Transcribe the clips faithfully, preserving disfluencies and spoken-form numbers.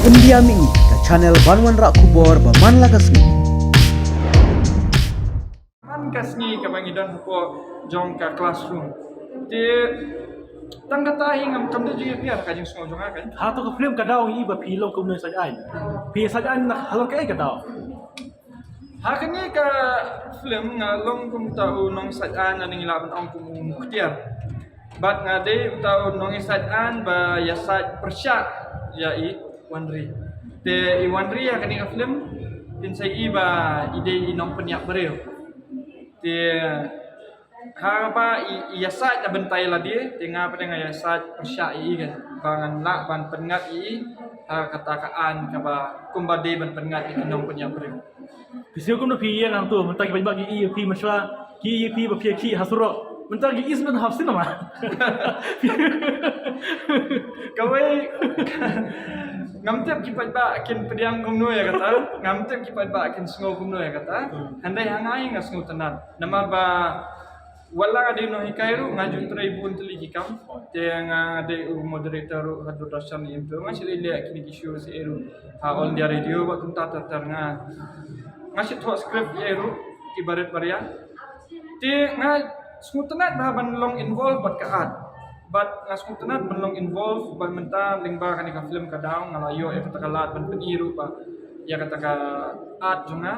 India Mih, ka channel ban wanrah khubor ba man la ka sngi. Man ka sngi kaba ngi don hapoh jong ka classroom. Te tang kata hi ngam kam da jingïapher ka jingsngew jong nga kan. Ha to ka film ka daw ngi i ba phi long kum nongïasaid aiñ. Phi ïasaid aiñ na halor kaei ka daw? Ha kane ka film nga long kum uta u nongïasaid aiñ, nga ngi lah ban ong kum u muktiar. Bad nga dei uta u nongïasaid aiñ ba ïasaid pyrshah ïa i Wanri. Te i Wanri ha kane ka film phin sa i ba i dei i nongpynïap briew. Te haba i, i ïasaid na bynta ïa lade, te nga pat nga ïasaid pyrshah ïa i kan. Ba ngan lah ban pynngat ïa i ha kata ka aiñ kaba kumba dei ban pynngat ïa ki nongpynïap briew. Phi sngewthuh kumno phi ïeng hangto, mynta ki paidbah ki ïohi ïa phi mynshuwa, ki ïohi ïa phi ba phi ïakhih ha surok. Mynta ki ïohi shen ha cinema. Kawei ngam tip ki paidbah kin pdiang kumno ïa kata, ngam tip ki paidbah kin sngew kumno ïa kata. Hynrei ha nga nga sngewtynnat. Namar ba wat la nga dei nonghikai ruh nga ju trei bun tylli ki kam. Te nga dei u moderator ruh ha Doordarshan ïa to. Nga shu leh leh kine ki show seh ruh ha All India Radio bad kumta ter ter nga. Nga shu thoh script ïa ruh ki barit baria. Te nga sngewtynnat ba ban long involve bad ka art. Bad nga sngewtynnat ban long involve bad mynta lyngba kane ka film ka daw nga la ïoh ïa kata ka lad ban pyni ruh ba ïa kata ka art jong nga.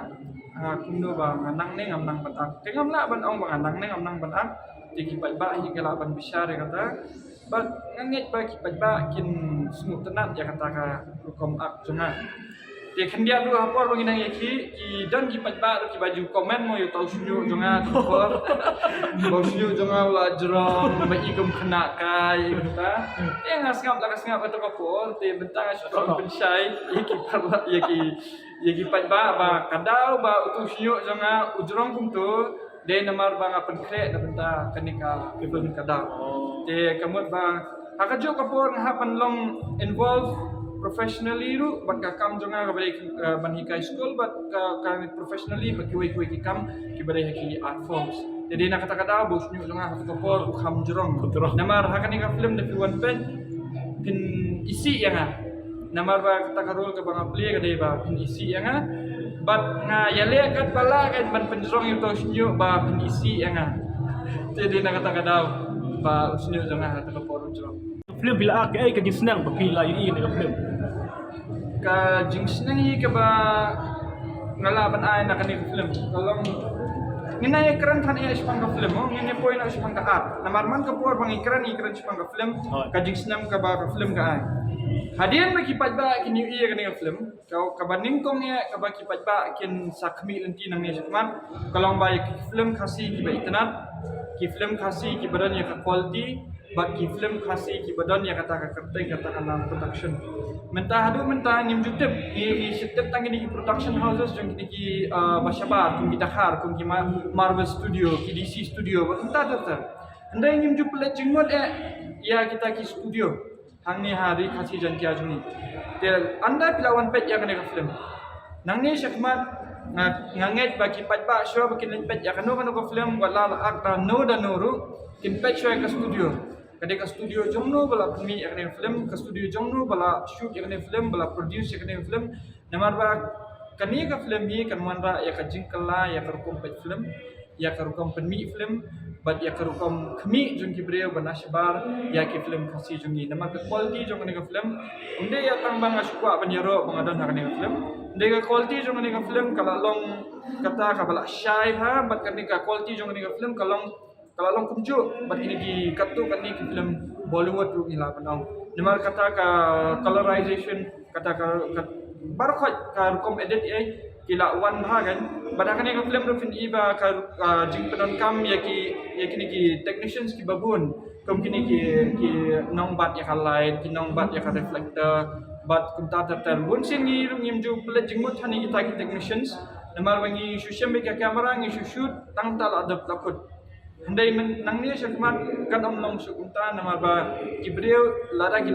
Ah, kumno ba nga nang ne ngam nang ban ak. Te ngam lah ban ong ba nga nang ne ngam nang ban ak. Te ki paidbah hi ki lah ban bishar ïa kata. Bad nga ngeit ba ki paidbah kin sngewtynnat ïa kata ka rukom ak jong nga. Te khyndiat ruh ha por ba ngi nang ïakhih, ki don ki paidbah ruh kiba ju comment mo ïa uta u shñiuh jong nga ha ka por. Ba u shñiuh jong nga u la jrong, ba i kum khynnah kai, ïa kata. Te nga sngap la ka sngap ha ka por, te mynta nga shu pynshai ïa ki paidbah, ïa ki ïa ki paidbah ba ka daw ba utu u shñiuh jong nga u jrong kumtu, dei namar ba nga pynkhreh na bynta kane ka film ka daw. Te ka mut ba ha kajuh ka por nga hap ban long involve professionally ruh bad ka kam jong nga kaba dei, eh, ban hikai skul bad ka, ka professionally bad kiwei kiwei ki kam kiba dei ha ki art forms. Te dei na kata ka daw ba u shñiuh jong nga ha kajuh ka por u kham jrong. Namar ha kane ka film da phi wan peit phin isih ïa nga. Namar ba kata ka role kaba nga play ka dei ba phin isih ïa nga. Bad nga ïaleh katba lah kan ban pynjrong ïa uta u shñiuh ba phin isih ïa nga. Te dei na kata ka daw ba u shñiuh jong nga ha kata ka por u jrong. Film phi la ak, kaei ka jingsneng ba phi la ïohi na ka film? Ka jingsneng hi kaba nga lah ban ai na kane ka film ka long ngin ïa kren than ïa shaphang ka film, oh, ngin ïa poi na shaphang ka art. Namar man ka por ba ngi kren, ngi kren shaphang ka film, ka jingsneng kaba ka film ka ai. Hadien ba ki paidbah kin ïohi ïa kane ka film, ka, kaba nyngkong ïa kaba ki paidbah kin sa khmih lynti nangne shakhmat ka long ba ïa ki film Khasi kiba itynnad, ki film Khasi kiba don ïa ka quality, bad ki film Khasi kiba don ïa kata ka kyrteng kata ka nam production. Mynta haduh mynta ngim ju tip, ngi, ngi shu tip tang kine ki production houses jong kine ki, ah, ba shabar, kum ki Takhar, kum ki Ma-, Marvel Studio, ki D C Studio, bad kumta ter ter. Hynrei ngim ju pynleit jingmut eh ïa kita ki studio hangne ha Ri Khasi Jaiñtia jong ngi. Te ynda phi la wan peit ïa kane ka film, nangne shakhmat nga, nga ngeit ba ki paidbah shuwa ba kin leit peit ïa kano kano ka film, wat la la ak da no da no ruh, kin peit shuwa ïa ka studio. Ka dei ka studio jong no ba la pynmih ïa kane ka film, ka studio jong no ba la shoot ïa kane ka film, ba la produce ïa kane ka film. Namar ba kane ka film hi kan wanrah ïa ka jingkylla ïa ka rukom peit film, ïa ka rukom pynmih film, bad ïa ka rukom khmih jong ki briew ba na shabar ïa ki film Khasi jong ngi. Namar ka quality jong kane ka film, ym dei ïa tang ba nga shu kwah ban ïaroh ba nga don ha kane ka film. Ym dei, ka quality jong kane ka film ka la long kata kaba la shai bha, bad kane ka quality jong kane ka film ka long ka la long kumjuh bad kine ki, katto katne ki film Bollywood ruh ngi lah ban ong. Namar kata ka colorization, kata ka, ka baroh khoit ka rukom edit eh ki la wan bha kan. Bad ha kane ka film ruh phin i ba ka, ka jingpyndonkam ïa ki, ïa kine ki technicians kiba bun, kum kine ki, ki nongbat ïa ka light, ki nongbat ïa ka reflector, bad kumta ter ter. Bun sien ngi ruh ngim ju pynleit jingmut ha kine kita ki technicians. Namar ba ngi shu shim beit ka camera, ngi shu shoot tang ta la dep la kut. Hynrei myn, nangne shakhmat kan ym long shuh kumta namar ba ki briew lada ki la